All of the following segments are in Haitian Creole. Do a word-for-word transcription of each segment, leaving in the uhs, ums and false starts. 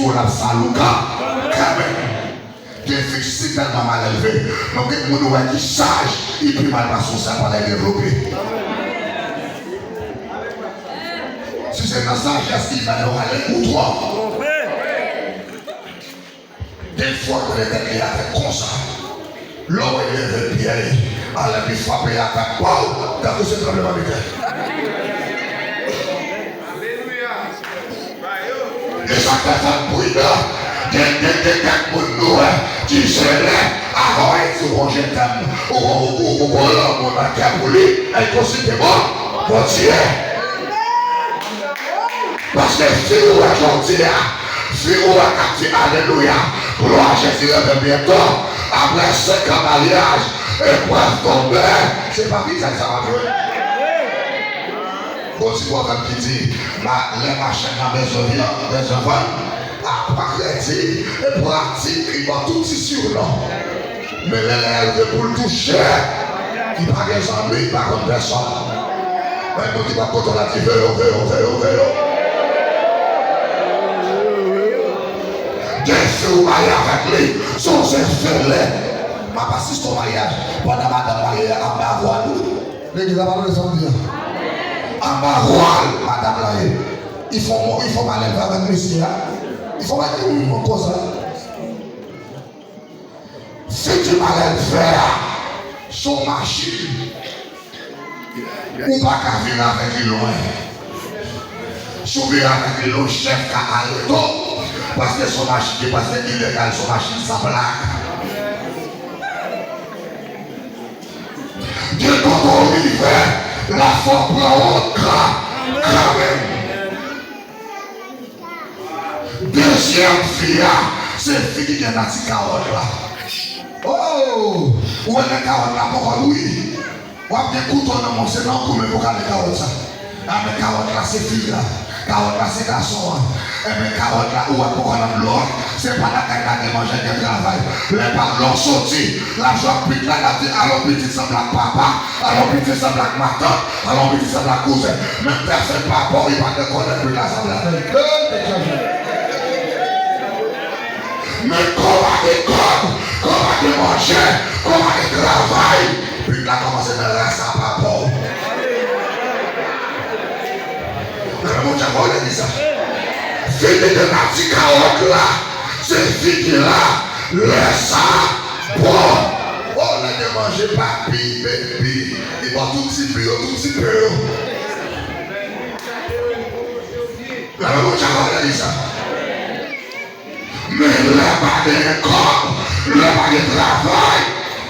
L ap salouka kanmenm. Gen fi ki sitèlman malelve, men gen moun ou wè ki saj, li pi mal pase w, sa pa lè devlope. Si se nan sajès imèn ou ale, ou twò. Defwa, kote tèt li atè konsa. Lè w leve pye li, anlè li frape atè, pow! Tankou se tranblemanntè. E sa k fè fò n pridan. Gen, gen, gen kèk moun nou wè ki jere, avan w di w gon je t'aime, ou gon, ou gon, ou gon lanmou nan kè pou li, e l konsidere bon, Bondye. Paske fi ou wè jodi a, fi ou wè k ap di alelouya, glwa Jezi revyen byento, apre senk an maryaj, eprèv tonbe, se pa vizaj sa w ap jwe. Gon ti pwovèb ki di, ma, lè machann nan bezwen vyann, bezwen vann, a, pa kredi, e pratik, li ba w tout ti siwno. Men lè, lè l rive pou l touche, li pa gen zanmi, li pa konn pèsòn. Men moun ki pa kote w la di, veyo, veyo, veyo, veyo. Gen fi ou marye avèk li, se yon zen fele. M ap asiste yon maryaj, pandan madanm marye a anba vwal. Legliz la pa tande sa m di a. Anba vwal madanm lan ye. Li fè yon, li fè yon malelve avèk mesye a. Li fè yon bagay ki wi mwen konsa. Fi ki malelve a, se yon machin. Ou pa ka vire avèk li lwen. Si w vire avèk li lwen, chèf ka arete w. Paske se yon machin ki prèske ilegal, se yon machin san plak. Gen kote w rive, la fò pran w gran, kanmenm. Dezyèm fi a, se fi ki gen nati kawòt la. Oh! Ou wè lè kawòt la poko bouyi. W ap gen kouto nan men w, se nan w goumen pou kale kawòt sa. Anben kawòt la se fi a, kawòt la se gason an. Enben kawòt la ou wè poko nan dlo a, se pa lakay la gen manje, gen travay. Lè pa dlo soti, l ap jwe ak pit la, l ap di, alon pitit sanble ak papa, alon pitit sanble ak matant, alon pitit sanble ak kouzen. Menm pèsonn pa bon, li pa te konnen pit la sanble avè l. Ke te chanje. Men kòm pa gen kòb, kòm pa gen manje, kòm pa gen travay, pit la kòmanse nan rasa papa w. Nan men Bondye a, pa w lè di sa. Figi de nati kawòt la, se figi la, lè sa, bon. O, lè gen manje, papi, baby, li ba w tout ti pi yo, tout ti pi yo. Nan men Bondye a, pa w lè di sa. Men lè pa gen kòb, lè pa gen travay,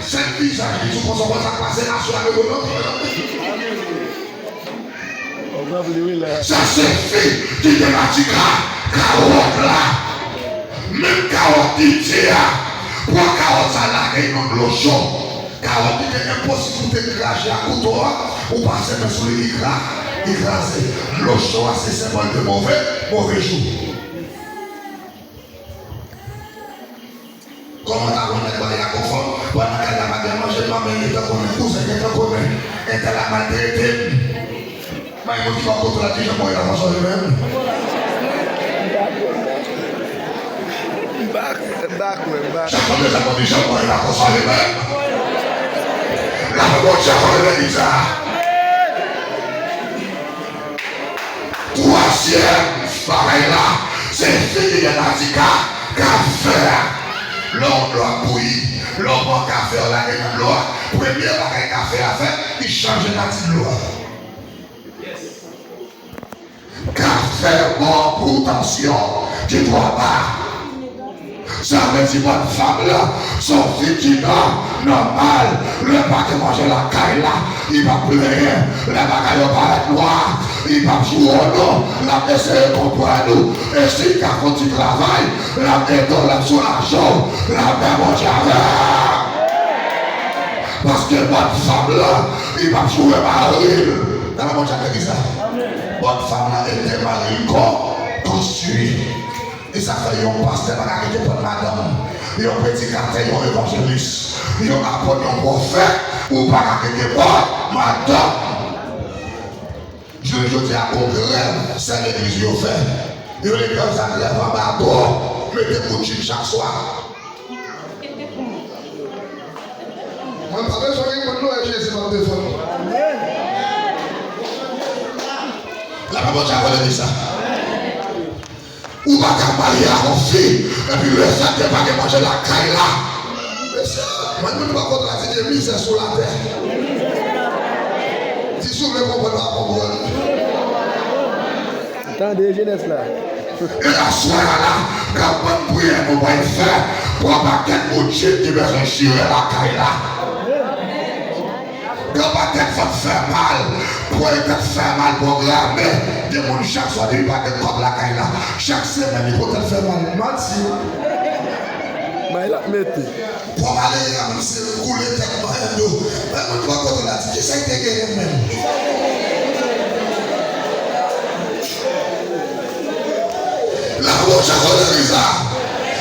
sèl vizaj li sou konsa konsa k pase aswè a, nou konn. Sa se fi ki gen nati ka, kawòt la. Menm kawòt ki di a, pran kawòt sa lage nan dlo cho. Kawòt ki te enposib pou te kraze ak kouto a, ou pase men sou li, li kra-, li kraze. Dlo cho a se senbòl de move, move jou. Kòman ta konnen bay la konfò? Pandan kay la pa gen manje, manman gentan konnen, kouzen gentan konnen, entèl la maltrete m. May moun ki pa kote la di jan mwen la konsa li menm. M pa, m pa kwè, m pa. Chak moun deja konn di jan mwen la konsa li menm. La fè bon jan konn legliz la. Twazyèm bagay la, se fi ki gen nati ka, kafe a. Lè yon dlo ap bouyi, lè w pran kafe w lage nan dlo a, premye bagay kafe a fè, li chanje nati dlo a. Kafe bon pou tansyon ki twò ba. Sa vle di bòn fanm lan se yon fi ki nan nòmal. Lè pa gen manje lakay la, li p ap plenyen. Lè bagay yo parèt nwa, li p ap joure w non. L ap eseye konprann ou. E si l ka fè yon ti travay, l ap ede w, l ap soulaje w, l ap fè Bondye avè w. Paske bòn fanm lan, li p ap joure mari l. Nan men Bondye avè ki sa? Bòn fanm lan ede mari l kon-, konstwi. E sa fè yon pastè pa ka kite pòt madanm, yon predikatè, yon evanjelis, yon apot, yon pwofèt, ou pa ka kite pòt madanm. Jounen jodi a, gon grèv sè legliz yo fè. Yo leve yo zam lève anba do, mete bout chit chak swa. Mwen pa bezwen gen moun lwen Jezi m ap defann. Lapè Bondye avè legliz la. Ou pa ka marye ak yon fi epi lefètke pa gen manje lakay la. Mesye, mwen menm pa kontradike mizè sou latè. Di si w vle konprann w a konprann. Tande jenès la. E aswè a la, gen bann priyè nou pral fè pou yon pakèt moun ki bezwen chire lakay la. Gen pakèt fòt fè mal, pou yon tèt fè mal pwograme. Gen moun chak swa depi pa gen kòb lakay la, chak semèn li pou tèt fè mal. Manti. May l ap mete. Pwòp ale a menm se koule tèt manyen do. Men moun pa kote la di kisa ki te genyen menm. La bouche a kote ki sa.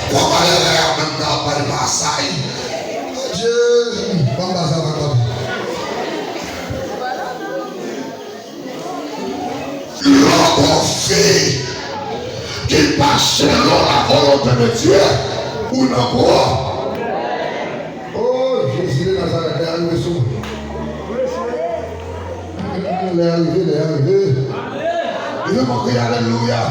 Pwòp ale a menm nan bay masay. Adye. Ban m ba sa pa kote. Lè w gon fi ki pa selon la volonté de Dieu, ou nan gwo. Oh, Jezi de Nazarèt, lè a rive sou mwen. Lè a rive, lè a rive. Lè mwen kriye alelouya.